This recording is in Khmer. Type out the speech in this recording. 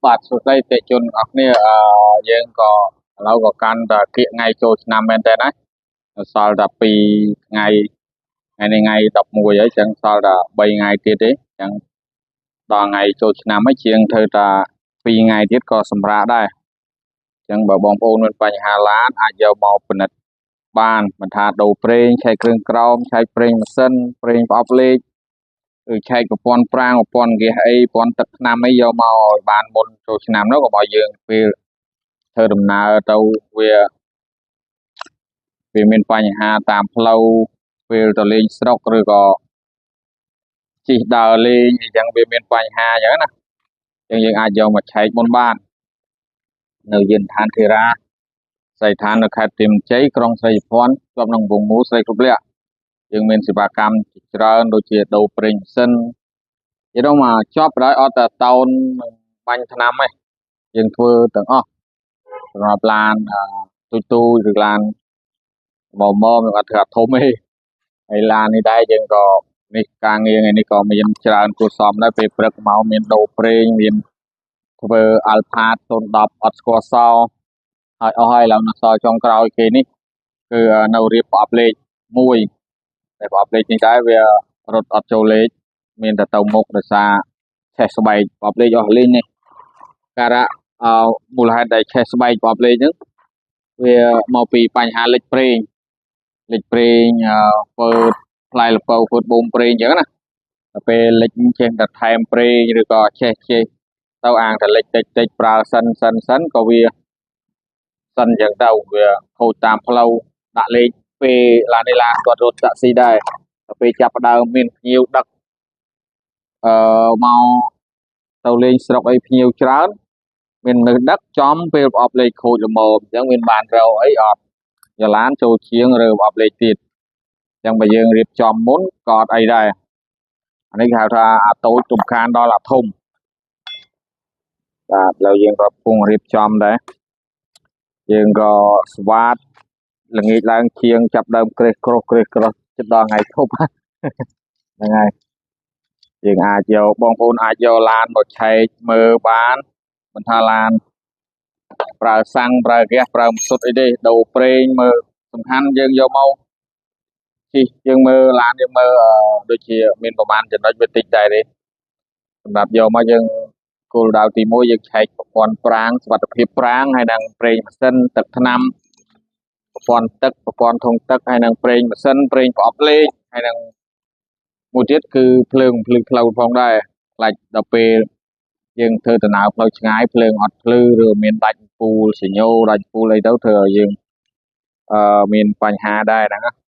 បាទសួស្តីអតិជនអរគ្នាអឺយើងក៏ឥឡូវក៏កាន់តែគៀកថ្ងៃចូលឆ្នាំមែនតើណាសល់តែ2ថ្ងៃថ្ងៃនេះថ្ងៃ11ហើយអញ្ចឹងសល់តែ3ថ្ងៃទៀតទេអញ្ចឹងដល់ថ្ងៃចូលឆ្នាំហើយជាងធ្វើតែ2ថ្ងៃទៀតក៏សម្រាកដែរអញ្ចឹងបើបងប្អូនមានបញ្ហាឡានអាចយកមកពិនិត្យបានមិនថាដូរប្រេងឆែកគ្រឿងក្រោមឆែកប្រេងម៉ាស៊ីនប្រេងប្រអប់លេខ ឬឆែកប្រព័ន្ធប្រាងប្រព័ន្ធហ្គាសអីប្រព័ន្ធទឹកថ្នាំអីយកមកឲ្យបានមុនចូលឆ្នាំនោះកុំឲ្យយើងពេលធ្វើដំណើរទៅវាវាមានបញ្ហាតាមផ្លូវពេលទៅលេងស្រុកឬក៏ជិះដើរលេងអីចឹងវាមានបញ្ហាអញ្ចឹងណាអញ្ចឹងយើងអាចយកមកឆែកមុនបាននៅយានដ្ឋានធេរាស្រីឋាននៅខេត្តទីមជ័យក្រុងស្រីភ័ណ្ឌជាប់នឹងវងមូលស្រីគ្រប់លក្ខយើងមានសេវាកម្មជាច្រើនដូចជាដូរប្រេងម៉ាស៊ីន និយាយទៅមកជាប់បណ្ដោយអត់តែតោននិងបាញ់ថ្នាំទេយើងធ្វើទាំងអស់សម្រាប់ឡានទូចទូចឬឡានមុំមុំយើងអត់ធ្វើអាធំទេហើយឡាននេះដែរយើងក៏នេះការងារថ្ងៃនេះក៏មានច្រើនគួរសមដែរពេលព្រឹកមកមានដូរប្រេងមានធ្វើ Alphard 010អត់ស្គាល់សោហើយអស់ហើយឡើងនៅសល់ចុងក្រោយគេនេះគឺនៅរៀបប្រអប់លេខមួយតែប្រអប់លេខនេះដែរវារត់អត់ចូលលេខមានតែទៅមុខដោយសារឆេះស្បែកប្រអប់លេខអស់លេងនេះការៈអឺមូលហេតុដែលឆេះស្បែកប្រអប់លេខហ្នឹងវាមកពីបញ្ហាលិចប្រេងលិចប្រេងអឺធ្វើផ្លែល្ពៅធ្វើបូមប្រេងអញ្ចឹងណាដល់ពេលលិចចេះតែថែមប្រេងឬក៏ចេះចេះទៅអាងតែលិចតិចតិចប្រើសិនសិនសិនក៏វាសិនអញ្ចឹងទៅវាខូចតាមផ្លូវដាក់លេខពេលឡាននេះឡានគាត់រត់តាក់ស៊ីដែរដល់ពេលចាប់ផ្ដើមមានភ្ញៀវដឹកអឺមកទៅលេងស្រុកអីភ្ញៀវច្រើនមានមនុស្សដឹកចំពេលប្រអប់លេខខូចល្មមអញ្ចឹងមានបានរកអីអត់យកឡានចូលជាងរើប្រអប់លេខទៀតអញ្ចឹងបើយើងរៀបចំមុនក៏អត់អីដែរអានេះគេហៅថាអាតូចទំខានដល់អាធំបាទឥឡូវយើងក៏កំពុងរៀបចំដែរយើងក៏ស្វាតល្ងាចឡើងជាងចាប់ដើមក្រេះក្រោះក្រេះក្រោះជិតដល់ថ្ងៃឈប់ហ្នឹងហើយយើងអាចយកបងប្អូនអាចយកឡានមកឆែកមើលបានមិនថាឡានប្រើសាំងប្រើហ្គាសប្រើម៉ាស៊ុតអីទេដូរប្រេងមើលសំខាន់យើងយកមកជិះយើងមើលឡានយើងមើលដូចជាមានប្រមាណចំណុចវាតិចដែរទេសម្រាប់យកមកយើងគោលដៅទី1យើងឆែកប្រព័ន្ធប្រាងសុវត្ថិភាពប្រាងហើយនិងប្រេងម៉ាស៊ីនទឹកថ្នាំប្រព័ន្ធទឹកប្រព័ន្ធធុងទឹកហើយនិងប្រេងម៉ាស៊ីនប្រេងប្រអប់លេខហើយនិងមួយទៀតគឺភ្លើងភ្លឺផ្លូវផងដែរខ្លាចដល់ពេលយើងធ្វើដំណើរផ្លូវឆ្ងាយភ្លើងអត់ភ្លឺឬមានដាច់ពូលសញ្ញោដាច់ពូលអីទៅធ្វើឲ្យយើងអឺមានបញ្ហាដែរហ្នឹងណា។